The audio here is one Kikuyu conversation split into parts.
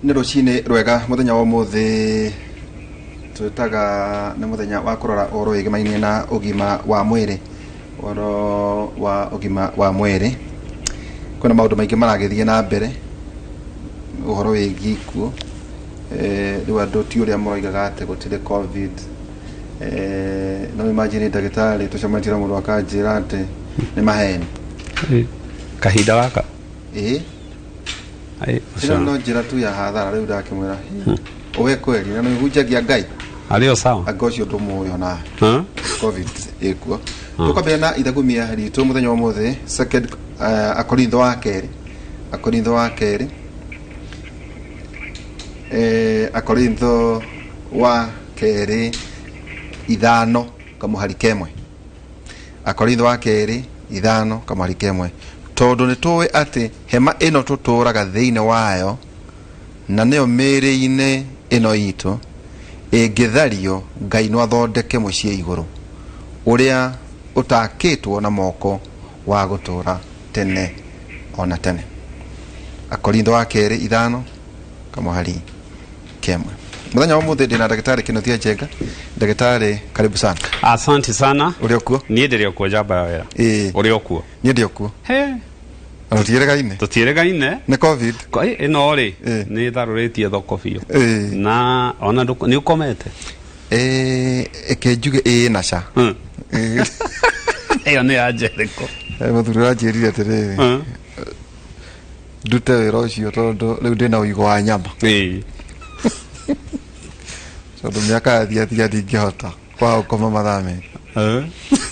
Nĩ rũcinĩ rwega. Mũthenya wa ũmũthĩ twĩtaga nĩ mũthenya wa kũrora ũhoro wĩgĩmainie na ũgima wa mwĩrĩ. Ũhoro wa ũgima wa mwĩrĩ, kwĩna maũndũ maingĩ maragĩthiĩ na mbere ũhoro wĩgiĩ ikuũ. Rĩu andũ ti ũrĩa maroigaga atĩ gũtirĩ COVID. No imagine ndagĩtarĩ tũcemanĩtie na mũndũ akanjĩra atĩ nĩ maheni. Kahinda gaka? Ĩĩ. Ai, ĩno ũcio. No njĩra tu ya hathara. Rĩu ndakĩmwĩra, "Ũwe kweri na nĩ hunjagia Ngai." Arĩ o sawa. Anga ũcio ndũmũĩ ona. Huh? COVID ĩkuo. Tũkwambĩrĩria na ithagumia ritũ mũthenya wa ũmũthĩ, second Akorintho wa kerĩ, Akorintho wa kerĩ, Akorintho wa kerĩ 5:1. Akorintho wa kerĩ 5:1. Tondũ nĩ tũĩ atĩ hema ĩno tũtũũraga thĩinĩ wayo, na nĩyo mĩĩrĩ-inĩ ĩno itũ, ĩngĩthario, Ngai no athondeke mũciĩ igũrũ, ũrĩa ũtakĩtwo na moko, wa gũtũũra tene ona tene. Akorintho wa kerĩ 5:1. Mũthenya wa ũmũthĩ ndĩna ndagĩtarĩ Kĩnuthia Njenga. Ndagĩtarĩ, karibu sana. Asante sana. Ũrĩ okuo? Niĩ ndĩrĩ okuo, njamba ya wĩra. Ĩĩ. Ũrĩ okuo? Niĩ ndĩ okuo. He. Na tũtiĩrĩgaine. Tũtiĩrĩgaine. Nĩ COVID. Ĩno rĩ, Ĩĩ. nĩ tharũrĩtie thoko biũ. Ĩĩ. Na ona nĩ ũkomete? Ĩĩ, ĩke njuge ĩĩ na ca. Ĩĩ. Ĩyo nĩ ya Jericho. Mũthuri ũranjĩrire atĩrĩrĩ, ndute wĩra ũcio tondũ rĩu ndĩna ũigũ wa nyama, tondũ mĩaka yathiathia ndingĩhota kwaga gũkoma mathaa merĩ.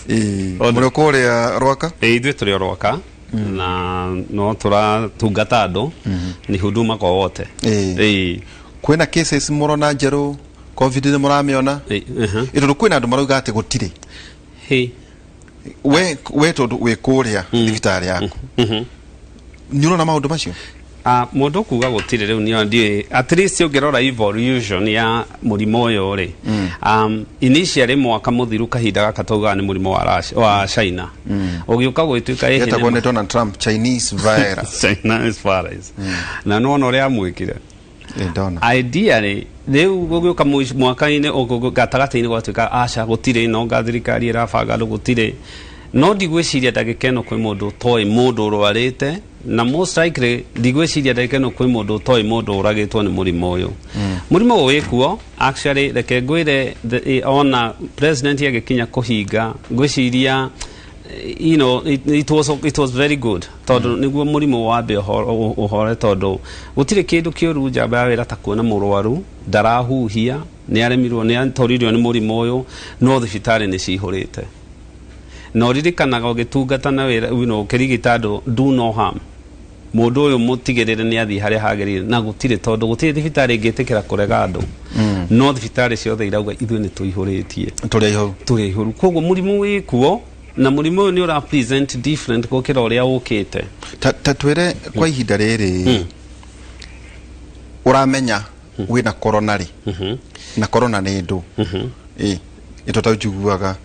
Ĩĩ. Mũrĩ kũrĩa Rwaka? Ĩĩ, ithuĩ tũrĩ o Rwaka na no tũratungata andũ, ni huduma kwa wote. Ĩĩ. Kwĩna cases mũrona njerũ? COVID nĩ mũramĩona? Ĩĩ. Ĩ, tondũ kwĩna andũ marauga atĩ gũtirĩ. Hĩ. We tondũ wĩ kũrĩa thibitarĩ yaku, nĩ ũrona maũndũ macio? Ah, mũndũ kuga gũtirĩ rĩu nĩo ndiũĩ. At least ũngĩrora evolution ya mũrimũ ũyũ rĩ, initially mwaka mũthiru kahinda gaka taugaga nĩ mũrimũ wa, Russia, wa China, ũgĩũka gũgĩtuĩka ĩhĩ Yetagwo nĩ Donald Trump Chinese virus. Chinese virus, na nĩwona ũrĩa amwĩkire. Ĩ, ndona. Ideally rĩu gũgĩũka mwaka-inĩ gatagatĩ-inĩ gwatuĩka aca gũtirĩ, no nga thirikari ĩrabanga andũ gũtirĩ. No ndigwĩciria ndagĩka ĩno kwĩ mũndũ ũtoĩ mũndũ ũrwarĩte, na most likely ndigwĩciria ndagĩka ĩno kwĩ mũndũ ũtoĩ mũndũ ũragĩtwo nĩ mũrimũ ũyũ. Mũrimũ ũyũ wĩkuo. Actually, reke ngwĩre, ona president agĩkinya kũhinga, ngwĩciria it was very good, tondũ nĩguo mũrimũ wambe ũhore, tondũ gũtirĩ kĩndũ kĩũru, njamba ya wĩra, ta kuona mũrwaru ndarahuhia, nĩ aremirwo, nĩ atoririo nĩ mũrimũ ũyũ, no thibitarĩ nĩ cihũrĩte. Na ũririkanaga ũgĩtungata na wĩra, ũkĩrigita andũ, do no harm. Mũndũ ũyũ mũtigĩrĩre nĩ athiĩ harĩa hagĩrĩire, na gũtirĩ, tondũ gũtirĩ thibitarĩ ĩngĩtĩkĩra kũrega andũ, no thibitarĩ ciothe irauga ithuĩ nĩ tũihũrĩtie. Tũrĩ aihũru. Tũrĩ aihũru. Koguo mũrimũ wĩkuo, na mũrimũ ũyũ nĩ ũra present different gũkĩra ũrĩa ũkĩte. Ta twĩre, kwa ihinda rĩrĩ ũramenya wĩna corona rĩ, na corona nĩ ndũ ĩ ĩto ta njiguaga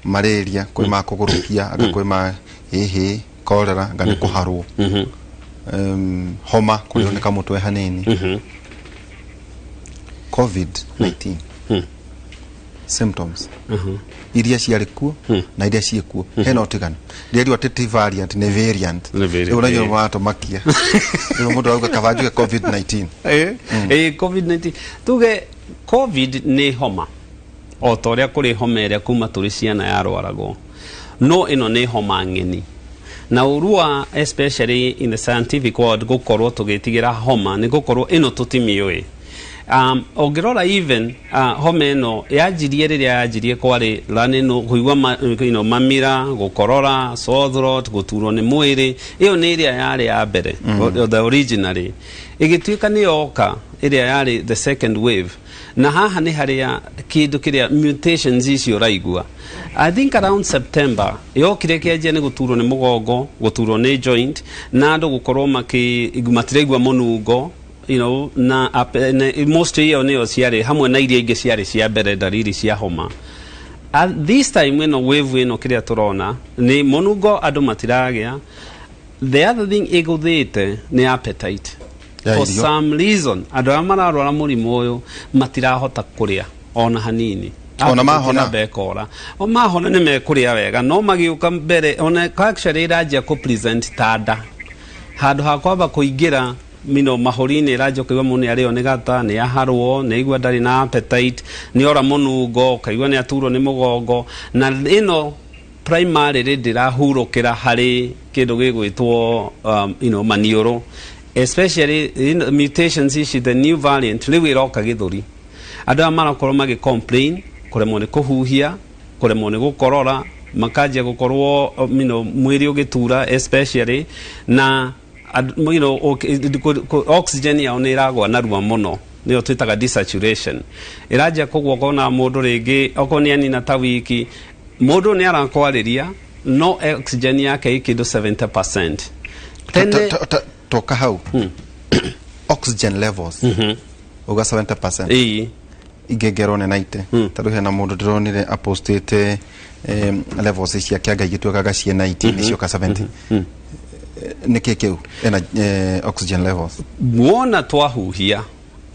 malaria, kwĩ ma kũgũrũkia, anga kwĩ ma ĩhĩ cholera, anga nĩ kũharwo, homa, kũrĩo nĩ kamũtwe hanini. COVID 19 symptoms iria ciarĩ kuo na iria ciĩ kuo, hena ũtiganu? Ndĩrerirwo atĩ ti variant, nĩ variant. Nĩ variant, Rĩu nayo ĩĩ. watũmakia rĩu mũndũ arauga kaba njuge COVID 19. Ĩĩ, COVID 19, tuge COVID nĩ homa o ta ũrĩa kũrĩ homa ĩrĩa kuma tũrĩ ciana yarwaragwo, no ĩno nĩ homa ng'eni. Na ũru wa, especially in the scientific world, gũkorwo tũgĩtigĩra homa nĩ gũkorwo ĩno tũtimĩũĩ. Ũngĩrora even homa ĩno yanjirie, rĩrĩa yanjirie kwarĩ running nose, kũigua mamira, gũkorora, sore throat, gũturwo nĩ mwĩrĩ. Ĩyo nĩ ĩrĩa yarĩ ya mbere, the originally. Ĩgĩtuĩka nĩ yoka ĩrĩa yarĩ the second wave, na haha nĩ harĩa kĩndũ kĩrĩa mutations icio ũraigua. I think around September yokire kĩanjia nĩ gũturwo nĩ mũgongo, gũturwo nĩ joint, na andũ gũkorwo matiraigua mũnungo, na, most ĩyo nĩyo ciarĩ hamwe na iria ingĩ ciarĩ cia mbere dalili cia homa. At this time ĩno wave ĩno, kĩrĩa tũrona nĩ mũnungo andũ matiragĩa. The other thing ĩgũthĩte nĩ appetite. Ya For irio. some reason, andũ arĩa mararwara mũrimũ ũyũ matirahota kũrĩa ona hanini. Ona mahona? Bekora o mahona nĩ mekũrĩa wega, no magĩũka mbere ona actually ĩranjia kũ present ta nda handũ ha kwamba kũingĩra mino mahũri-inĩ. Ĩranjia ũkaigua mũndũ nĩ arĩo nĩ gata, nĩ aharwo, nĩ aigua ndarĩ na appetite, nĩ ora mũnungo, ũkaigua nĩ aturwo nĩ mũgongo. Na ĩno primarily ndĩrahurũkĩra harĩ kĩndũ gĩgwĩtwo maniũrũ, especially in mutations ici, the new variant rĩu ĩroka gĩthũri. Andũ aya marakorwo magĩ complain kũremwo nĩ kũhuhia, kũremwo nĩ gũkorora, makanjia gũkorwo mwĩrĩ ũgĩtura especially na oxygen yao nĩ ĩragwa narua mũno, nĩyo twĩtaga desaturation. Ĩranjia kũgwa, ũkona mũndũ rĩngĩ okorwo nĩ anina ta wiki, mũndũ nĩ arakwarĩria no oxygen yake ĩ kĩndũ 70%. Tene Toka hau, oxygen levels uga 70%? Ĩĩ. Ingĩngerwo nĩ 90, tondũ hena mũndũ ndĩronire apostĩte levels ciake anga igĩtuĩkaga ciĩ 90, nĩ cioka 70. Nĩ kĩ kĩu ena oxygen levels? Wona twahuhia,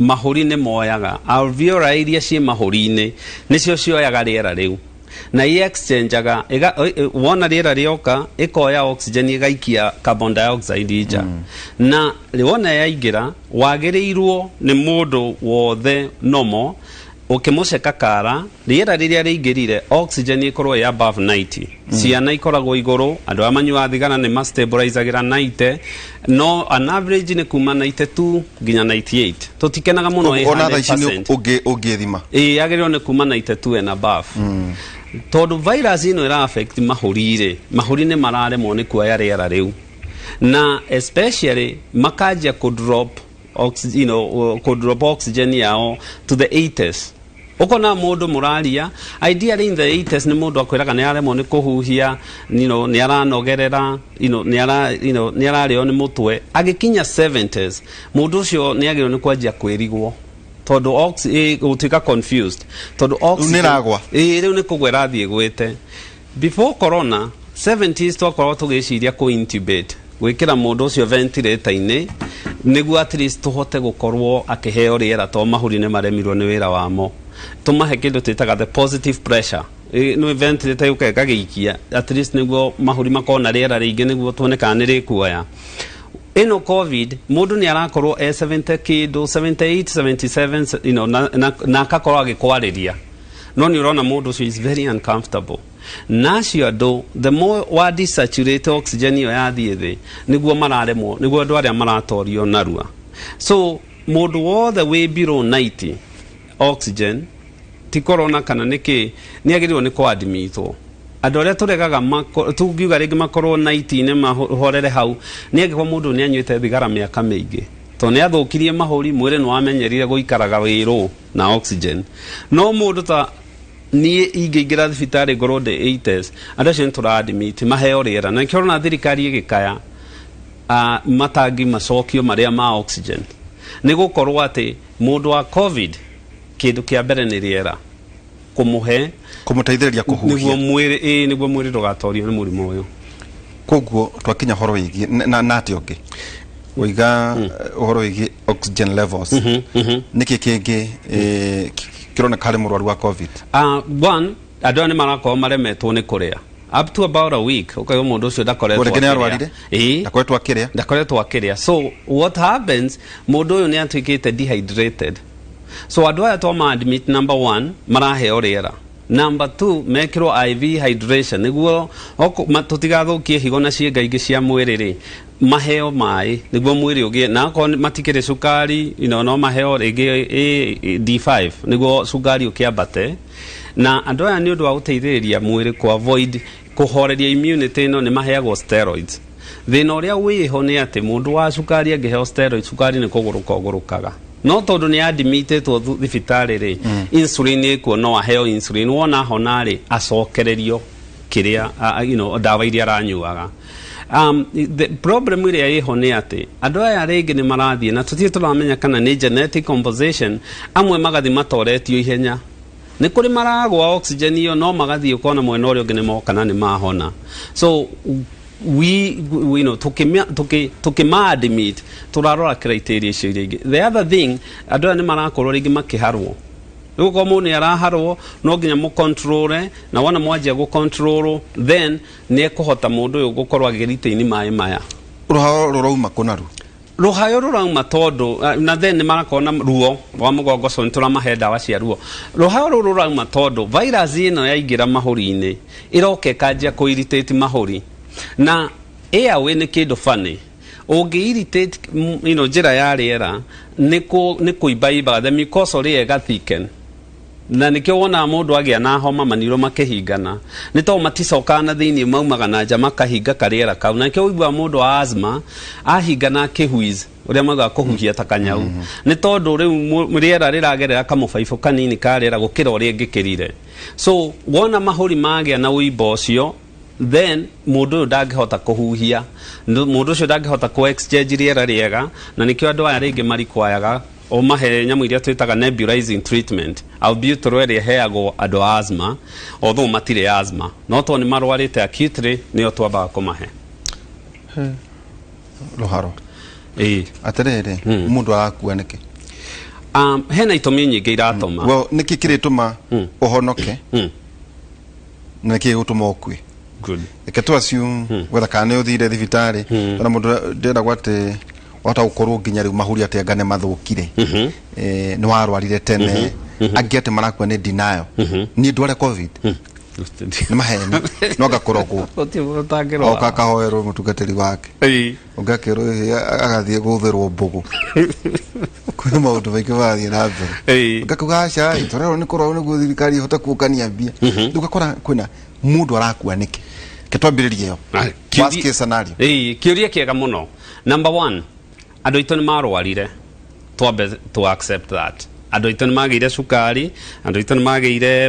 mahũri nĩ moyaga, alveoli iria ciĩ mahũri-inĩ nĩcio cioyaga rĩera rĩu na i-exchangeaga. Wona rĩera rĩoka, ĩkoya oxygen, ĩgaikia carbon dioxide nja. Na wona yaingĩra, wagĩrĩirwo nĩ mũndũ wothe nomo ũkĩmũceka kara rĩera rĩrĩa rĩingĩrire, oxygen ĩkorwo ĩ above 90. Ciana ikoragwo igũrũ, andũ arĩa manyuaga thigara nĩ mastabilizagĩra 90, no an average nĩ kuma 92 nginya 98. Tũtikenaga mũno ĩ Ona thaa ici nĩ 100%. Ũngĩthima? Ĩ, yagĩrĩirwo nĩ kuma 92 and above, tondũ virus ĩno ĩra affect mahũri rĩ, mahũri nĩ mararemwo nĩ kuoya rĩera rĩu, na especially makanjia kũ drop kũ drop oxygen yao to the 80s. Ukona mũndũ mũraria, ideally in the 80s nĩ mũndũ akwĩraga nĩ aremwo nĩ kũhuhia, nĩ aranogerera, nĩ ararĩo nĩ mũtwe. Agĩkinya 70s, mũndũ ũcio nĩ agĩrĩirwo nĩ kwanjia kwĩrigwo, tondũ gũtuĩka confused, tondũ oxygen Nĩ ĩragwa. Ĩ, rĩu nĩ kũgwa ĩrathiĩ ĩgwĩte. Before corona, 70s twakoragwo tũgĩciria kũ intubate, gwĩkĩra mũndũ ũcio ventilator-inĩ nĩguo at least tũhote gũkorwo akĩheo rĩera, tondũ mahũri nĩ maremirwo nĩ wĩra wamo. Tũmahe kĩndũ twĩtaga the positive pressure. Nĩ ventilator yũka ĩkagĩikia at least nĩguo mahũri makorwo na rĩera rĩingĩ, nĩguo tuone kana nĩ rĩkuoya. Ĩno COVID, mũndũ nĩ arakorwo e 70 kĩndũ, 78, 77, na akakorwo agĩkwarĩria, no nĩ ũrona mũndũ ũcio is very uncomfortable. Na acio andũ, the more wa desaturate, oxygen ĩyo yathiĩ thĩ, nĩguo mararemwo, nĩguo andũ arĩa maratorio narua. So mũndũ wothe wĩ below 90 oxygen, ti corona kana nĩ kĩ, nĩ agĩrĩirwo nĩ kũadmitwo. Andũ arĩa tũregaga tungiuga rĩngĩ makorwo 90-inĩ mahorere hau, nĩ angĩkorwo mũndũ nĩ anyuĩte thigara mĩaka mĩingĩ, tondũ nĩ athũkirie mahũri, mwĩrĩ nĩ wamenyerire gũikaraga wĩrũ na oxygen. No mũndũ ta niĩ ingĩingĩra thibitarĩ ngorwo ndĩ 80s, andũ acio nĩ tũraadmit maheo rĩera. Na nĩkĩo ũrona thirikari ĩgĩkaya matangi macokio marĩa ma oxygen, nĩ gũkorwo atĩ mũndũ wa COVID, kĩndũ kĩa mbere nĩ rĩera kũmũhe. Kũmũteithĩrĩria Nĩguo kũhuhia. Mwĩrĩ, ĩ, nĩguo mwĩrĩ ndũgatorio nĩ mũrimũ ũyũ. Koguo twakinya ũhoro wĩgiĩ na atĩ ũngĩ ũiga ũhoro wĩgiĩ oxygen levels, nĩkĩ kĩngĩ kĩroneka harĩ mũrwaru wa COVID? One, andũ aya nĩ marakorwo maremetwo nĩ kũrĩa up to about a week. Ũkaigua mũndũ ũcio ndakoretwo Rĩngĩ nĩ akĩrĩa. arwarire. Ĩĩ. Ndakoretwo akĩrĩa. Ndakoretwo akĩrĩa. So what happens, mũndũ ũyũ nĩ atuĩkĩte dehydrated. So andũ aya twama admit, number one, maraheo rĩera, number two, mekĩrwo IV hydration nĩguo tũtigathũkie higo na ciĩga ingĩ cia mwĩrĩ rĩ, maheo maĩ nĩguo mwĩrĩ ũgĩe na akorwo matikĩrĩ cukari, no maheo rĩngĩ D5 nĩguo cukari ũkĩambate. Na andũ aya, nĩ ũndũ wa gũteithĩrĩria mwĩrĩ kũ avoid kũhoreria immunity ĩno, nĩ maheagwo steroids. Thĩna ũrĩa wĩho nĩ atĩ mũndũ wa cukari angĩheo steroids, cukari nĩ kũgũrũka ũgũrũkaga. No tondũ nĩ admitĩtwo thibitarĩ rĩ, insulin ĩkuo, no aheo insulin. Wona hona rĩ, acokererio kĩrĩa ndawa iria aranyuaga. The problem ĩrĩa ĩho nĩ atĩ andũ aya rĩngĩ nĩ marathiĩ na tũtirĩ tũramenya kana nĩ genetic composition. Amwe magathiĩ matoretio ihenya, nĩ kũrĩ maragwa oxygen ĩyo, no magathiĩ ũkona mwena ũrĩa ũngĩ nĩ moka na nĩ mahona. So we, you know, tukima admit turarora criteria icio iria ingĩ. The other thing, andũ aya nĩ marakorwo rĩngĩ makĩharwo. Rĩu okorwo mũndũ nĩ araharwo, no nginya mũcontrole, na wona mwanjia gũcontrol, then nĩ ekũhota mũndũ ũyũ gũkorwo agĩretain maĩ maya. Rũhao rũrauma kũ naru? Rũhayo rũrauma tondũ na then nĩ marakorwo na ruo rwa mũgongo, so nĩ tũramahe ndawa cia ruo. Rũhayo rũrũ rũrauma tondũ virus ĩno yaingĩra mahũri-inĩ, ĩroka ĩkanjia kũ irritate mahũri, na airway nĩ kĩndũ funny. Ũngĩ irritate njĩra ya rĩera, nĩ kũimbaimbaga, the mucosal layer ĩgathicken, na nĩkĩo wonaga mũndũ agĩa na homa maniũrũ makĩhingana, nĩ tondũ maticokaga na thĩinĩ, maumaga na nja makahinga karĩera kau. Na nĩkĩo ũiguaga mũndũ wa asthma ahingana akĩwheeze, ũrĩa maugaga kũhuhia ta kanyau, nĩ tondũ rĩu rĩera rĩragerera kamũbaibũ kanini ka rĩera gũkĩra ũrĩa ĩngĩkĩrire. So wona mahũri magĩa na ũimbo ũcio, then mũndũ ũyũ ndangĩhota kũhuhia, mũndũ ũcio ndangĩhota kũ exchange rĩera rĩega, na nĩkĩo andũ aya rĩngĩ marikwayaga ũmahe nyamũ iria twĩtaga nebulizing treatment, albuterol, ĩrĩa ĩheagwo andũ a asthma, although matirĩ asthma, no tondũ nĩ marwarĩte acutely, nĩyo twambaga kũmahe. Rũharo. Ĩĩ. Atĩrĩrĩ, mũndũ arakua nĩkĩ? Hena itũmi nyingĩ iratũma. Well, nĩkĩ kĩrĩtũma ũhonoke na nĩkĩ gĩgũtũma ũkue? Good. Reke tu assume wetha kana nĩ ũthire thibitarĩ, ona mũndũ ndĩragwo atĩ wahota gũkorwo nginya rĩu mahũri atĩ anga nĩ mathũkire. Nĩ warwarire tene, angĩ atĩ marakua nĩ denial, niĩ ndware COVID nĩ maheni, no ngakũrogwo. Gũtirĩ mũndũ ũtangĩrwara. Oka akahoerwo mũtungatĩri wake, ũngĩ akĩrwo agathiĩ gũthĩrwo mbũgũ. Kwĩna maũndũ maingĩ marathiĩ na mbere. Ũngĩ akauga aca tũrerwo nĩ kũrwarwo nĩguo thirikari ĩhote kuũngania mbia. Rĩu ũgakora kwĩna mũndũ arakua nĩkĩ? Ke twambĩrĩrie ĩyo worst case scenario. Ĩĩ, kĩũria kĩega mũno. Number one, andũ aitũ nĩ marwarire, twambe to accept that andũ aitũ nĩ magĩire cukari, andũ aitũ nĩ magĩire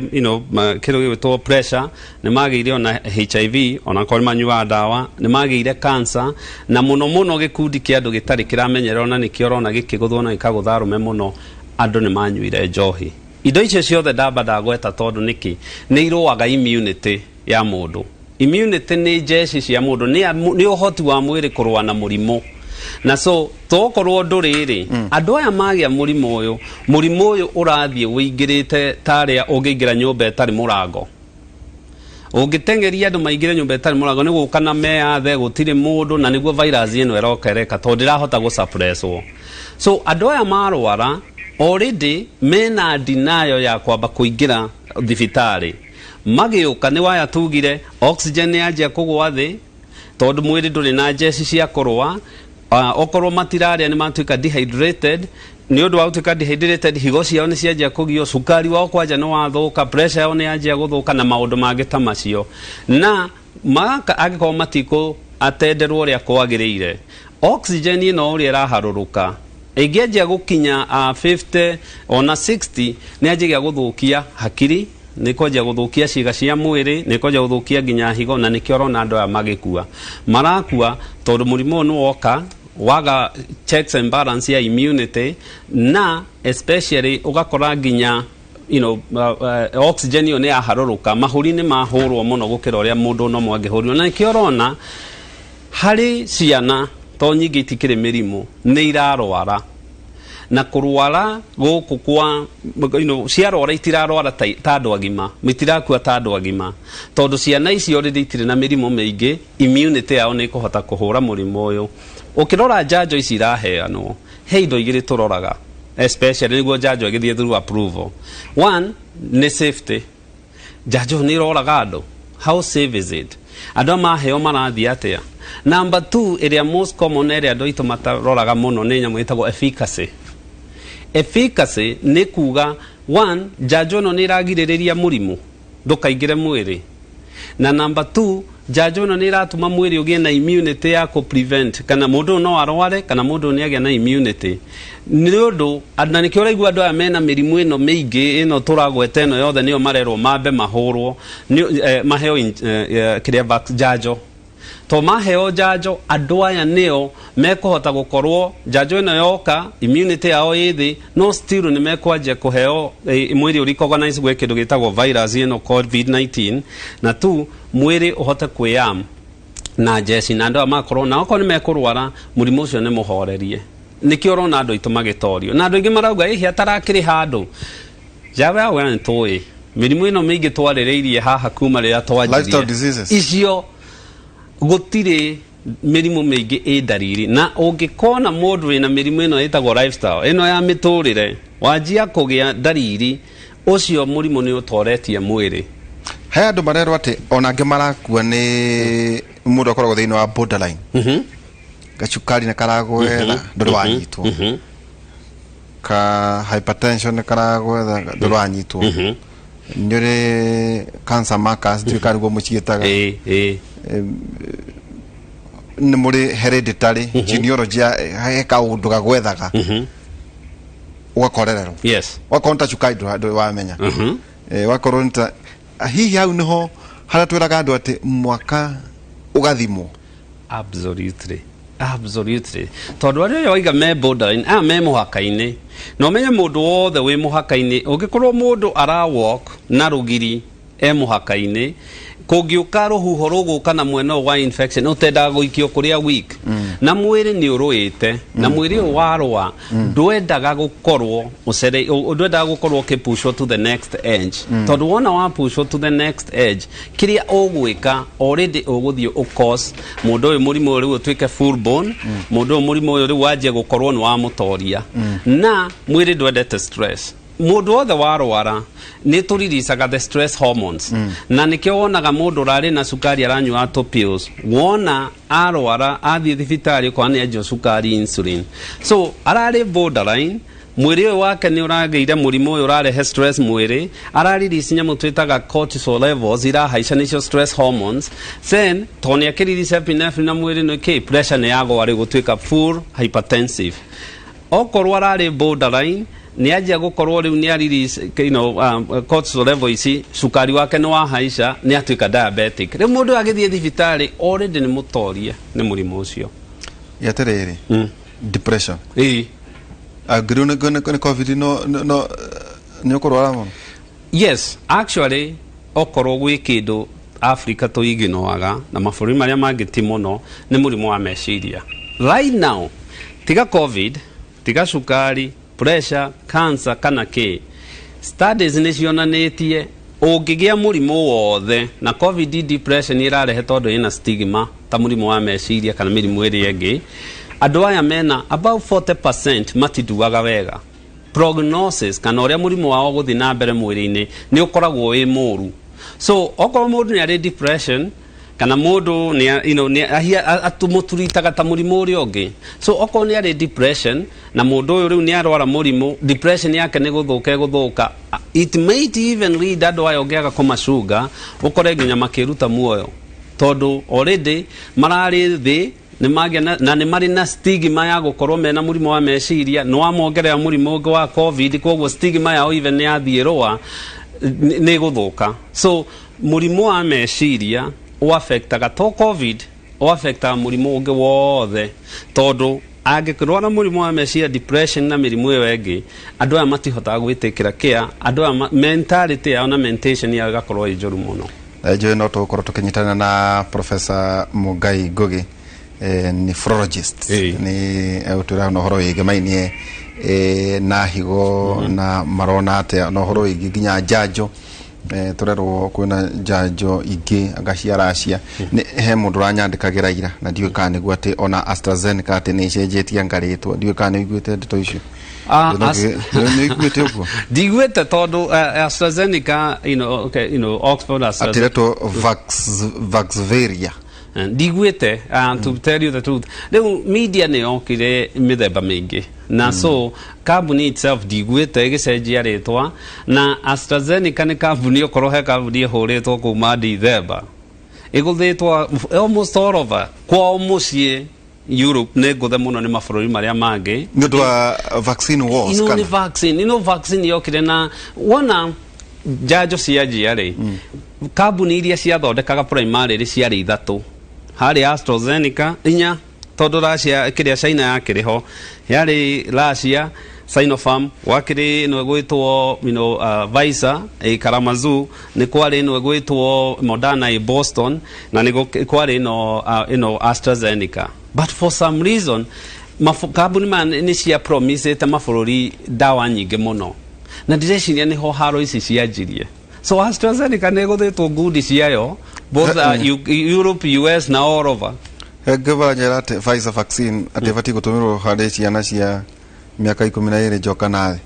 kĩndũ gĩgwĩtwo pressure, nĩ magĩire ona HIV, ona korwo nĩ manyuaga ndawa, nĩ magĩire cancer, na mũno mũno gĩkundi kĩa andũ gĩtarĩ kĩramenyererwo, na nĩkĩo ũrona gĩkĩgũthwo na gĩkagũtha arũme mũno, andũ nĩ manyuire njohi. Indo icio ciothe ndamba ndagweta tondũ nĩkĩ? Nĩ irũaga immunity ya mũndũ. Immunity nĩ njeci cia mũndũ, nĩ ũhoti wa mwĩrĩ kũrũa na mũrimũ, na so tokorwo ndũrĩ rĩ, andũ aya magĩa mũrimũ ũyũ, mũrimũ ũyũ ũrathiĩ ũingĩrĩte tarĩa ũngĩingĩra nyũmba ĩtarĩ mũrango. Ũngĩteng'eria andũ maingĩre nyũmba ĩtarĩ mũrango, nĩ gũka na meyathe gũtirĩ mũndũ, na nĩguo virus ĩno ĩroka ĩreka, tondũ ndĩrahota gũsuppresswo. So andũ aya marwara already mena denial ya kwamba kũingĩra thibitarĩ. Magĩũka nĩ waya tugire oxygen nĩ yanjia kũgũa thĩ, tondũ mwĩrĩ ndũrĩ na njeci cia kũrũa. Okorwo matirarĩa, nĩ matuĩka dehydrated. Nĩ ũndũ wa gũtuĩka dehydrated, higo ciao nĩ cianjia kũgio, cukari wao kwanja nĩ wathũka, pressure yao nĩ yanjia gũthũka, na maũndũ mangĩ ta macio. Na maka angĩkorwo matikũ atenderwo ũrĩa kwagĩrĩire, oxygen ĩno ũrĩa ĩraharũrũka ĩngĩanjia gũkinya 50 ona 60, nĩ yanjagia gũthũkia hakiri, nĩ kwanjia gũthũkia ciĩga cia mwĩrĩ, nĩ kwanjia gũthũkia nginya higo, na nĩkĩo ũrona andũ aya magĩkua. Marakua tondũ mũrimũ ũyũ nĩ woka waga checks and balance ya immunity, na especially ũgakora nginya oxygen ĩyo nĩ yaharũrũka, mahũri nĩ mahũrwo mũno gũkĩra ũrĩa mũndũ nomwe angĩhũrirwo. Na nĩkĩo ũrona harĩ ciana, to nyingĩ itikĩrĩ mĩrimũ, nĩ irarwara, na kũrwara gũkũ kwa ciarwara itirarwara ta andũ agima, itirakua ta andũ agima, tondũ ciana icio already itirĩ na mĩrimũ mĩingĩ, immunity yao nĩ ĩkũhota kũhũra mũrimũ ũyũ. Ũkĩrora njanjo ici iraheanwo, he indo igĩrĩ tũroraga especially nĩguo njanjo ĩgĩthiĩ through approval. One nĩ safety. Njanjo nĩ ĩroraga andũ? How safe is it? Andũ aya maheo marathiĩ atĩa? Number two, ĩrĩa most common, ĩrĩa andũ aitũ mataroraga mũno, nĩ nyamũ ĩtagwo efficacy. Efficacy nĩ kuga, one, njanjo ĩno nĩ ĩragirĩrĩria mũrimũ ndũkaingĩre mwĩrĩ, na number two, njanjo ĩno nĩ ĩratũma mwĩrĩ ũgĩe na immunity ya kũ prevent kana mũndũ ũyũ no arware, kana mũndũ ũyũ nĩ agĩa na immunity. Nĩ ũndũ na nĩkĩo ũraigua andũ aya mena mĩrimũ ĩno mĩingĩ ĩno tũragweta ĩno yothe, nĩyo marerwo mambe mahũrwo maheo kĩrĩa njanjo. To maheo njanjo, andũ aya nĩo mekũhota gũkorwo njanjo ĩno yoka, immunity yao ĩ thĩ, no still nĩ mekwanjia kũheo mwĩrĩ ũ recognize gwĩ kĩndũ gĩtagwo virus ĩno COVID-19, na tu mwĩrĩ ũhote kwĩyam. Na njeci na andũ aya makorwo na okorwo nĩ mekũrwara mũrimũ ũcio, nĩ mũhorerie. Nĩkĩo ũrona andũ aitũ magĩtorio na andũ aingĩ marauga ĩhĩ atarakĩrĩ handũ jawe auga. Nĩ tũĩ mĩrimũ ĩno mĩingĩ twarĩrĩirie haha kuma rĩrĩa Lifestyle twanjirie diseases. Icio gũtirĩ mĩrimũ mĩingĩ ĩ ndariri, na ũngĩkona mũndũ wĩna mĩrimũ ĩno ĩtagwo lifestyle ĩno ya mĩtũrĩre wanjia kũgĩa ndariri, ũcio mũrimũ nĩ ũtoretie mwĩrĩ. He andũ marerwo atĩ ona angĩ marakua nĩ mũndũ akoragwo thĩinĩ wa borderline, gacukari nĩ karagwetha ndũrĩ wanyitwo, ka hypertension nĩ karagwetha ndũrĩ wanyitwo, nĩ ũrĩ cancer markers, ndiũĩ kana nĩguo mũciĩtaga. Ĩ ĩ. Nĩ mũrĩ hereditary genealogy he kaũndũ gagwethaga ũgakorererwo. Wakorwo nĩ ta cukari ndũrĩ wamenya. Wakorwo nĩ ta hihi hau nĩho harĩa twĩraga andũ atĩ mwaka ũgathimwo. Absolutely, absolutely, tondũ arĩa waiga me borderline, aya me mũhaka-inĩ, na ũmenye mũndũ wothe wĩ mũhaka-inĩ, ũngĩkorwo mũndũ ara walk na rũgiri e mũhaka-inĩ, kũngĩũka rũhuho rũgũka na mwena ũyũ wa infection ũtendaga gũikio kũrĩa weak, na mwĩrĩ nĩ ũrũĩte, na mwĩrĩ ũyũ warũa ndwendaga gũkorwo ũcere, ndwendaga gũkorwo ũkĩpushwo to the next edge, tondũ wona wapushwo to the next edge, kĩrĩa ũgwĩka already ũgũthiĩ ũcause mũndũ ũyũ mũrimũ ũyũ rĩu ũtuĩke full born. Mũndũ ũyũ mũrimũ ũyũ rĩu wanjie gũkorwo nĩ wamũtoria, na mwĩrĩ ndwendete stress. Mũndũ wothe warwara nĩ tũriricaga the stress hormones, na nĩkĩo wonaga mũndũ ũrarĩ na cukari aranyua two pills, wona arwara athiĩ thibitarĩ ũkona nĩ anjio cukari, insulin. So ararĩ borderline, mwĩrĩ ũyũ wake nĩ ũragĩire mũrimũ ũyũ ũrarehe stress, mwĩrĩ ararelease nyamũ twĩtaga cortisol levels irahaica, nĩcio stress hormones. Then tondũ nĩ akĩrelease epinephrine na mwĩrĩ nĩ kĩ pressure nĩ yagwa, rĩu gũtuĩka full hypertensive. Okorwo ararĩ borderline, nĩ anjia gũkorwo rĩu nĩ arelease cortisol level ici, cukari wake nĩ wahaica, nĩ atuĩka diabetic. Rĩu mũndũ ũyũ agĩthiĩ thibitarĩ already nĩ mũtorie nĩ mũrimũ ũcio. Atĩrĩrĩ, depression, Ĩĩ. Angĩrĩo nĩ COVID no nĩ ũkũrwara mũno? Yes, actually okorwo gwĩ kĩndũ Africa tũiginoaga na mabũrũri marĩa mangĩ ti mũno nĩ mũrimũ wa meciria. Right now, tiga COVID, tiga cukari, pressure, cancer kana kĩ, studies nĩ cionanĩtie ũngĩgĩa mũrimũ wothe na COVID, depression ĩrarehe tondũ ĩna stigma ta mũrimũ wa meciria kana mĩrimũ ĩrĩa ĩngĩ, andũ aya mena about 40% matinduaga wega. Prognosis kana ũrĩa mũrimũ wao gũthiĩ na mbere mwĩrĩ-inĩ nĩ ũkoragwo wĩ mũru. So okorwo mũndũ nĩ arĩ depression kana mũndũ nĩ nĩ atũmũturitaga ta mũrimũ ũrĩa ũngĩ. So okorwo nĩ arĩ depression na mũndũ ũyũ rĩu nĩ arwara mũrimũ, depression yake nĩ gũthũka ĩgũthũka. It might even lead andũ aya ũngĩaga kũmacunga ũkore nginya makĩruta muoyo, tondũ already mararĩ thĩ nĩ magĩa na nĩ marĩ na stigma ya gũkorwo mena mũrimũ wa meciria, nĩ wamongerera mũrimũ ũngĩ wa COVID, koguo stigma yao even nĩ yathiĩ rũa nĩ ĩgũthũka. So mũrimũ wa meciria ũaffectaga to COVID, ũaffectaga mũrimũ ũngĩ wothe, tondũ angĩrwara mũrimũ wa meciria, depression na mĩrimũ ĩyo ĩngĩ, andũ aya matihotaga gwĩtĩkĩra kĩa andũ aya mentality yao na mentation yao ĩgakorwo ĩ njũru mũno. Njũĩ no tũgũkorwo tũkĩnyitana na Professor Mungai Ngugi, nephrologist. Nĩ egũtwĩra na ũhoro wĩgĩmainie na higo na marona atĩa na ũhoro wĩgiĩ nginya njanjo. Tũrerwo kwĩna njanjo ingĩ anga cia Russia. Nĩ he mũndũ ũranyandĩkagĩra ira na ndiũĩ kana nĩguo atĩ ona AstraZeneca atĩ nĩ ĩcenjetie anga rĩtwa. Ndiũĩ kana nĩ ũiguĩte ndeto icio. Nĩ ũiguĩte ũguo? Ndiguĩte, tondũ AstraZeneca, okay, Oxford AstraZeneca. Atĩ retwo Vaxzevria. Ndiguĩte, to tell you the truth. Rĩu media nĩ yokire mĩthemba mĩingĩ na so kambuni itself ndiguĩte ĩgĩcenjia rĩtwa, na AstraZeneca nĩ kambuni, okorwo he kambuni ĩhũrĩtwo kuma December, ĩgũthĩtwo almost all over kwao mũciĩ Europe, nĩ ngũthe mũno nĩ mabũrũri marĩa mangĩ. Nĩ ũndũ wa vaccine wars? Ino kana nĩ vaccine, vaccine yokire na wona njanjo cianjia rĩ, kambuni iria ciathondekaga primarily ciarĩ ithatũ, harĩ AstraZeneca, inya tondũ Russia, kĩrĩa China yakĩrĩ ho, yarĩ Russia. Sinopharm, gwakĩrĩ ĩno ĩgwĩtwo Pfizer ĩ Kalamazoo, nĩ kwarĩ ĩno ĩgwĩtwo Moderna ĩ Boston, na nĩ kwarĩ ĩno AstraZeneca. But for some reason kambuni maya nĩ cia promisĩte mabũrũri ndawa nyingĩ mũno, na ndĩreciria nĩho haro ici cianjirie. So AstraZeneca nĩ ĩgũthĩtwo ngundi ciayo both Europe, US na all over. Ngĩbaranjĩra atĩ Pfizer vaccine atĩ ĩbatiĩ gũtũmĩrwo harĩ ciana cia mĩaka 12 njoka nathĩ.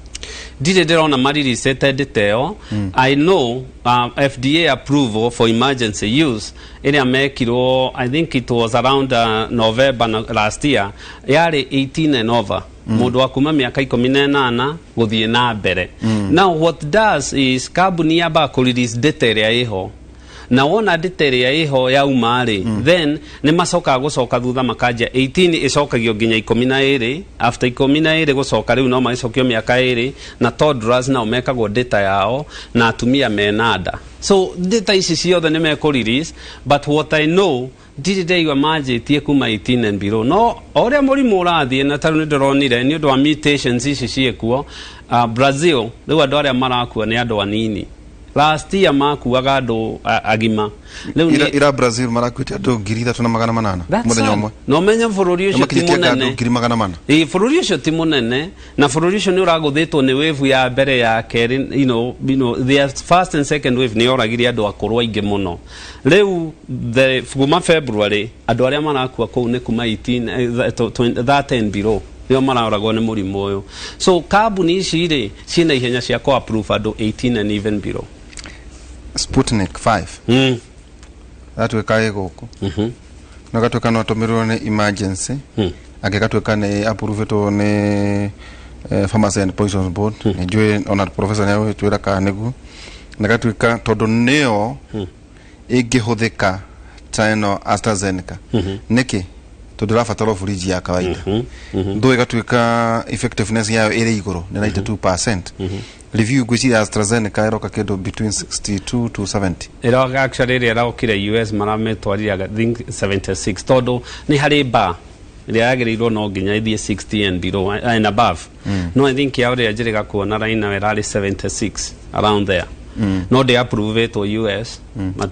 Ndirĩ ndĩrona mariricĩte ndĩta ĩyo. I know FDA approval for emergency use ĩrĩa mekirwo, I think it was around November last year, yarĩ 18 and over, mũndũ wa kuma mĩaka 18 gũthiĩ na mbere. Now what does is kambuni yambaga kũ release data ĩrĩa ĩho, na wona data ĩrĩa ĩho yauma rĩ, then nĩ macokaga gũcoka thutha makanjia 18 ĩcokagio nginya 12. After 12 gũcoka rĩu no magĩcokio mĩaka 2, na toddlers nao mekagwo data yao, na atumia mena nda. So data ici ciothe nĩ mekũ release, but what I know, ndirĩ ndaigua manjĩtie kuma 18 and below. No o ũrĩa mũrimũ ũrathiĩ, na tarĩu nĩ ndĩronire nĩ ũndũ wa mutations ici ciĩkuo, Brazil rĩu andũ arĩa marakua nĩ andũ anini. Last year makuaga andũ agima. Rĩu Ira Brazil marakuĩte andũ 3800 That's mũthenya sad. ũmwe. Na ũmenye bũrũri ũcio ti Makinyĩtie anga andũ mũnene. 400,000. Ĩ, bũrũri ũcio ti mũnene, na bũrũri ũcio nĩ ũragũthĩtwo nĩ wave ya mbere, ya kerĩ. Their first and second wave nĩ yoragire andũ akũrũ aingĩ mũno. Rĩu kuma February andũ arĩa marakua kũu nĩ kuma 18 30 and below nĩo maroragwo nĩ mũrimũ ũyũ. So kambuni ici rĩ ciĩna ihenya cia kũ approve andũ 18 and even below. Sputnik 5 gatuĩka ĩ gũkũ no gatuĩka no tũmĩrwo nĩ emergency, angĩgatuĩka nĩ approvetwo nĩ Pharmacy and Poisons Board. Nĩ njũĩ ona professor nĩ agũgĩtwĩra kana nĩguo, na gatuĩka tondũ nĩyo ĩngĩhũthĩka ta ĩno AstraZeneca. Nĩkĩ? Tondũ ĩrabatara fridge ya kawaida, though ĩgatuĩka effectiveness yayo ĩrĩ igũrũ, nĩ 92%. Review ngwĩciria AstraZeneca ĩroka kĩndũ between 62 to 70. Ĩroka actually ĩrĩa ĩraokire US maramĩtwarire, I think, 76, tondũ nĩ harĩ bar ĩrĩa yagĩrĩirwo no nginya ĩthiĩ 60 and below and above. No I think ya ũrĩa njĩrĩga kuona raina ĩrarĩ 76 around there, no ndĩ approvetwo US.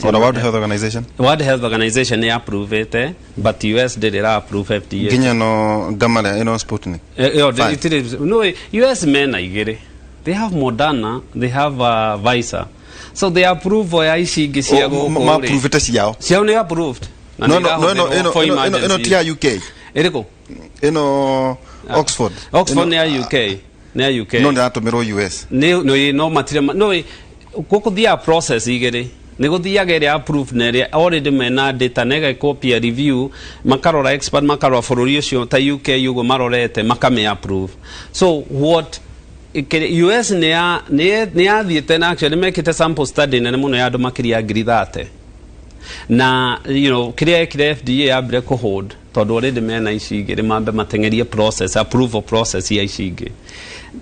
Ona World Health Organization? World Health Organization nĩ approve, but US ndĩrĩ ĩra approve FDA. Nginya no Gamma ĩno Sputnik Ĩyo Five. Itirĩ no US mena igĩrĩ. They have Moderna, they have Pfizer, so the approval ya ici ingĩ cia gũkũ rĩ, Ma-approvĩte ciao? Ciao nĩ approved na No nĩ no no ĩno ĩrahũthĩrwo ĩno for ĩno ĩno ĩno ti ya emergency. UK. Ĩrĩkũ? Ĩno Oxford. Oxford nĩ ya UK, nĩ ya UK. No nĩ US. Nĩ no matirĩ no gũkũ thiaga process igĩrĩ, nĩ gũthiaga ĩrĩa approved na ĩrĩa already mena data na ĩgekwo peer review, makarora expert, makarora bũrũri ũcio ta UK ũguo marorete makamĩ approve. So what US nĩ yathiĩte na actually mekĩte sample study nene mũno ya andũ makĩria ya 30,000, na kĩrĩa ekire FDA yambire kũ hold tondũ already mena ici igĩrĩ, mambe mateng'erie process, approval process ya ici ingĩ.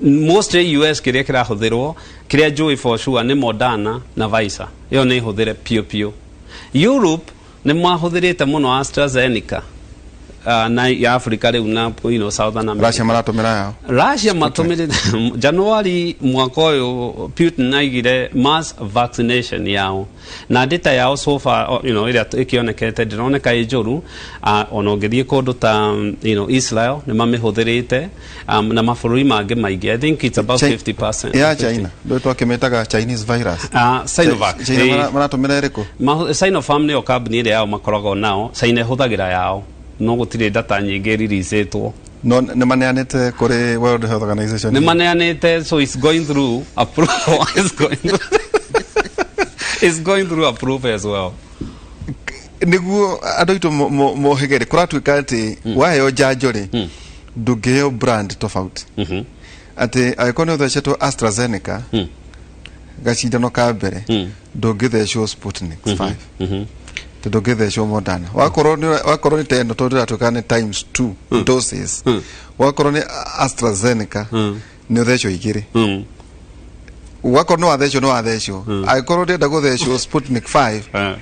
Mostly US kĩrĩa kĩrahũthĩrwo, kĩrĩa njũĩ for sure, nĩ Moderna na Pfizer. Ĩyo nĩ ĩhũthĩre piũ piũ. Europe nĩ mahũthĩrĩte mũno AstraZeneca, na ya Africa rĩu na Southern America. Russia maratũmĩra yao. Russia matũmĩrĩte January mwaka ũyũ. Putin aigire mass vaccination yao, na data yao so far ĩrĩa ĩkĩonekete ndĩroneka ĩ njũru. Ona ũngĩthiĩ kũndũ ta Israel nĩ mamĩhũthĩrĩte, na mabũrũri mangĩ maingĩ. I think it's about 50%. Ya China ndå twakĩmĩtaga Chinese virus. Sinovac. China maratũmĩra ĩrĩkũ? Sinopharm nĩyo kambuni ĩrĩa yao makoragwo nao. China ĩhũthagĩra yao, no gũtirĩ data nyingĩ releasĩtwo. No nĩ maneanĩte kũrĩ World Health Organization? Nĩ maneanĩte, so it's going through approval, it's going through approval as well. Nĩguo andũ aitũ mohĩge rĩ, kũratuĩka atĩ waheo njanjo rĩ, ndũngĩheo brand tofauti, atĩ angĩkorwo nĩ ũthecetwo AstraZeneca gacindano ka mbere, ndũngĩthecwo Sputnik 5, tondũ ndũngĩthecwo Moderna. Wakorwo nĩ ta ĩno, tondũ ĩratuĩka nĩ times two doses, wakorwo nĩ AstraZeneca nĩ ũthecwo igĩrĩ. Wakorwo nĩ wathecwo, nĩ wathecwo. Angĩkorwo ndĩrenda gũthecwo Sputnik 5,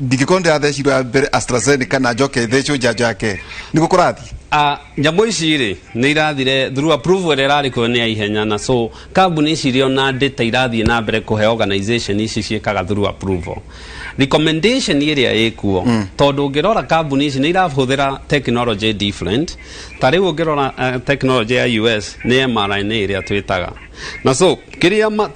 ndingĩkorwo ndĩrathecirwo ya mbere AstraZeneca na njoke thecwo njanjo ya kerĩ. Nĩguo kũrathiĩ. Ah, nyamũ ici rĩ nĩ irathire through approval ĩrĩa ĩrarĩ kuo nĩ ya ihenya, na so kambuni ici irĩ ona data irathiĩ na mbere kũhe organization ici ciĩkaga through approval recommendation ĩrĩa ĩkuo, tondũ ũngĩrora kambuni ici nĩ irahũthĩra technology different. Ta rĩu ũngĩrora technology ya US nĩ mRNA ĩrĩa twĩtaga, na so kĩrĩa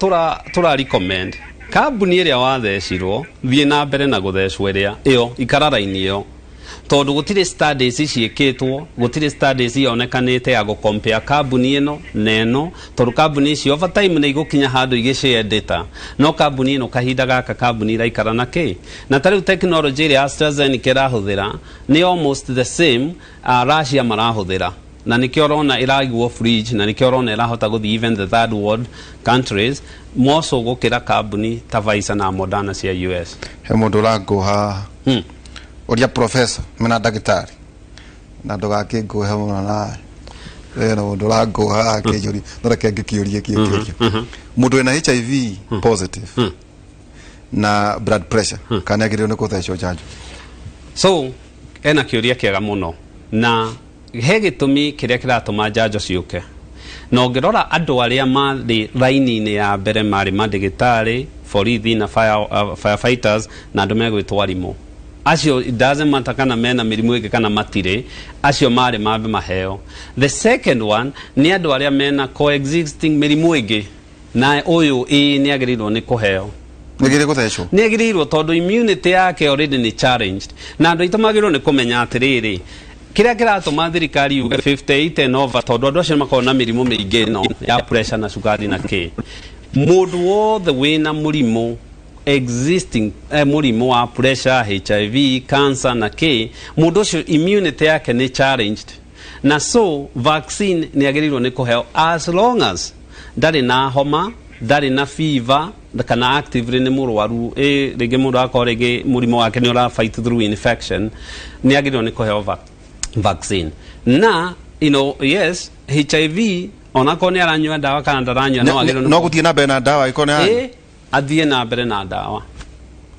tũra recommend, kambuni ĩrĩa wathecirwo, thiĩ na mbere na gũthecwo ĩrĩa ĩyo, ikara raini ĩyo, tondũ gũtirĩ studies ciĩkĩtwo, gũtirĩ studies yonekanĩte ya gũcompare kambuni ĩno na ĩno, tondũ kambuni ici over time nĩ igũkinya handũ igĩshare data. No kambuni ĩno kahinda gaka kambuni iraikara na kĩ, na ta rĩu technology ĩrĩa AstraZeneca ĩrahũthĩra nĩ almost the same Russia marahũthĩra, na nĩkĩo ũrona ĩraigwo fridge, na nĩkĩo ũrona ĩrahota gũthiĩ even the third world countries more so gũkĩra kambuni ta Pfizer na Moderna cia US. He mũndũ ũrangũha. Ũria professor mena ndagĩtarĩ na ndũgakĩngũhe mũno, na wena mũndũ ũrangũha akĩnjũria, no reke ngĩkĩũrie kĩo kĩũria. Mũndũ wĩna HIV positive na blood pressure, kana nĩ agĩrĩirwo nĩ kũthecwo njanjo? So ena kĩũria kĩega mũno, na he gĩtũmi kĩrĩa kĩratũma njanjo ciũke. Na ũngĩrora andũ arĩa marĩ raini-inĩ ya mbere marĩ mandĩgĩtarĩ, borithi na firefighters na andũ megwĩtwo arimũ acio, it doesn't matter kana mena mĩrimũ ĩngĩ kana matirĩ, acio marĩ mambe maheo. The second one nĩ andũ arĩa mena coexisting mĩrimũ ĩngĩ, na ũyũ ĩĩ nĩ agĩrĩirwo nĩ kũheo. Nĩ agĩrĩire gũthecwo? Nĩ agĩrĩirwo, tondũ immunity yake already nĩ challenged. Na andũ aitũ magĩrĩirwo nĩ kũmenya atĩrĩrĩ, kĩrĩa kĩratũma thirikari yuge 58 and over, tondũ andũ acio makoragwo na mĩrimũ mĩingĩ ĩno ya pressure na cukari na kĩ. Mũndũ wothe wĩna mũrimũ existing, mũrimũ wa pressure, HIV, cancer na kĩ, mũndũ ũcio immunity yake nĩ challenged, na so vaccine nĩ agĩrĩirwo nĩ kũheo as long as ndarĩ na homa, ndarĩ na fever, kana actively nĩ mũrwaru. Rĩngĩ mũndũ akorwo rĩngĩ mũrimũ wake nĩ ũra fight through infection, nĩ agĩrĩirwo nĩ kũheo vaccine. Na yes, HIV, onakorwo nĩ aranyua ndawa kana ndaranyua, no agĩrĩirwo nĩ No gũthiĩ na mbere na ndawa ĩkorwo nĩ Athiĩ na mbere na ndawa.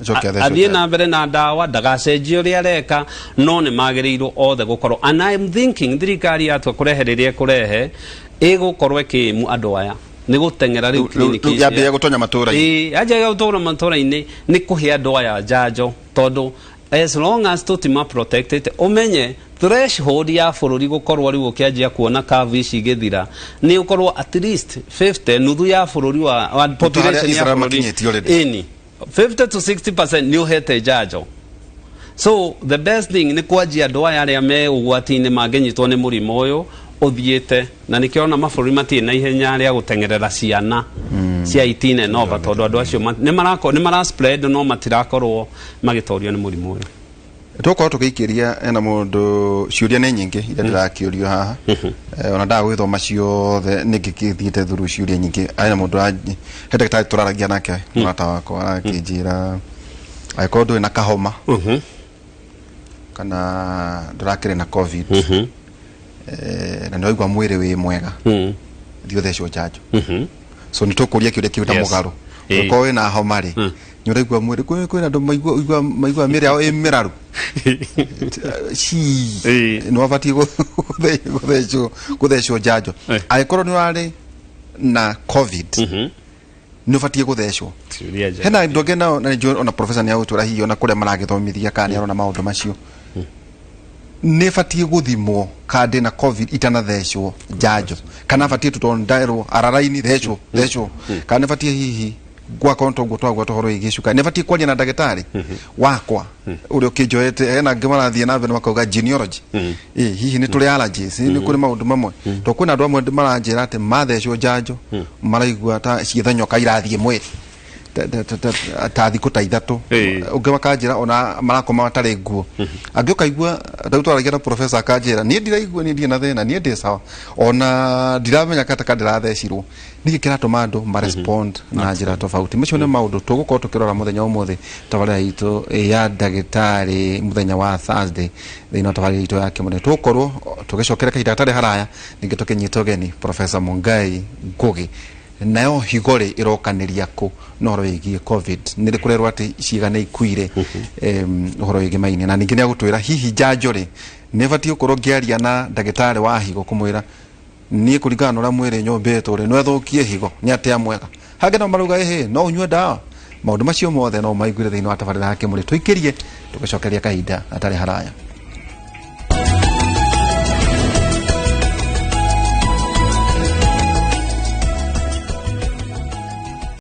Acoke athecwo Athiĩ njanjo. Na mbere na ndawa, ndagacenjie ũrĩa areka, no nĩ magĩrĩirwo othe gũkorwo. And I'm thinking thirikari yatua kũrehe rĩrĩa ĩkũrehe, ĩgũkorwo ĩkĩĩmu andũ aya nĩ gũteng'era rĩu Rĩu yambĩrĩria gũtonya matũũra-inĩ. Ĩĩ, yanjagia gũtũra matũũra-inĩ nĩ kũhe andũ aya njanjo, tondũ as long as tũtima protected, ũmenye threshold ya bũrũri gũkorwo rĩu ũkĩanjia kuona curve ici igĩthira nĩ ũkorwo at least 50, nuthu ya bũrũri wa population ya Israel bũrũri. Makinyĩtie already. Ĩni 50 to 60% nĩ ũhete njanjo. So the best thing nĩ kwanjia andũ aya arĩa me ũgwati-inĩ mangĩnyitwo nĩ mũrimũ ũyũ ũthiĩte, na nĩkĩo ona mabũrũri matirĩ na ihenya rĩa gũteng'erera ciana cia 18 and over, tondũ andũ acio nĩ mara spread no matirakorwo magĩtorio nĩ mũrimũ ũyũ. Tũgũkorwo tũgĩikĩria ena mũndũ ciũria nĩ nyingĩ iria ndĩrakĩũrio haha. Ona ndaga gũgĩthoma ciothe, nĩ ngĩkĩthiĩte through ciũria nyingĩ. Ena mũndũ he ndagĩtarĩ tũraragia nake, mũrata wakwa, arakĩnjĩra angĩkorwo ndũrĩ na kahoma kana ndũrakĩrĩ na COVID, na nĩ waigua mwĩrĩ wĩ mwega, thiĩ ũthecwo njanjo. So nĩ tũkũria kĩũria kĩu ta mũgarũ. Ũkorwo wĩna homa rĩ, nĩ ũraigua mwĩrĩ, kwĩna andũ maigua mĩĩrĩ yao ĩ mĩraru ci nĩ wabatiĩ gũthecwo njanjo? Angĩkorwo nĩ ũrarĩ na COVID, nĩ ũbatiĩ gũthecwo? Ciũria njega. Hena andũ angĩ nao, na nĩnjũĩ ona professor nĩ agũtwĩra hihi ona kũrĩa maragĩthomithia kana nĩ arona maũndũ macio, nĩ batiĩ gũthimwo kana ndĩna COVID itanathecwo njanjo, kana batiĩ tu tondũ ndarwo araraini thecwo thecwo, kana nĩ batiĩ hihi gwakorwo toguo twagweta ũhoro wĩgiĩ cukari, nĩ batiĩ kwaria na ndagĩtarĩ wakwa ũrĩa ũkĩnjoete? Hena angĩ marathiĩ na mbere makauga genealogy. Hihi nĩ tũrĩ allergies, nĩ kũrĩ maũndũ mamwe, tondũ kwĩna andũ amwe maranjĩra atĩ mathecwo njanjo maraigua ta ciĩtha nyoka irathiĩ mwĩrĩ ta thikũ ta 3. Ũngĩ makanjĩra ona marakoma matarĩ nguo. Angĩ ũkaigua rĩu twaragia na professor akanjĩra, niĩ ndiraigua, niĩ ndirĩ na thĩna, niĩ ndĩ sawa, ona ndiramenya kata ka ndĩrathecirwo. Nĩkĩ kĩratũma andũ marespond na njĩra tofauti? Macio nĩ maũndũ tũgũkorwo tũkĩrora mũthenya wa ũmũthĩ, tabarĩra itũ ya ndagĩtarĩ, mũthenya wa Thursday, thĩinĩ wa tabarĩra itũ ya kĩmũthenya. Tũgũkorwo tũgĩcokera kahinda gatarĩ haraya, ningĩ tũkĩnyita ũgeni Professor Mungai Ngugi. Nayo higo rĩ, ĩrokanĩria kũ na ũhoro wĩgiĩ COVID? Nĩ kũrerwo atĩ ciĩga nĩ ikuire, ũhoro wĩgiĩ maini, na ningĩ nĩ agũtwĩra hihi njanjo rĩ Nĩ batiĩ gũkorwo ngĩaria na ndagĩtarĩ wa higo kũmwĩra niĩ kũringana na ũrĩa mwĩrĩ nyũmbĩtwo rĩ, no ĩthũkie higo, nĩ atĩa mwega. Hangĩ no marauga ĩhĩ, no ũnyue ndawa. Maũndũ macio mothe no maiguire thĩinĩ wa tabarĩra ya Kĩmũrĩ. Tũikĩrie tũgĩcokeria kahinda hatarĩ haraya.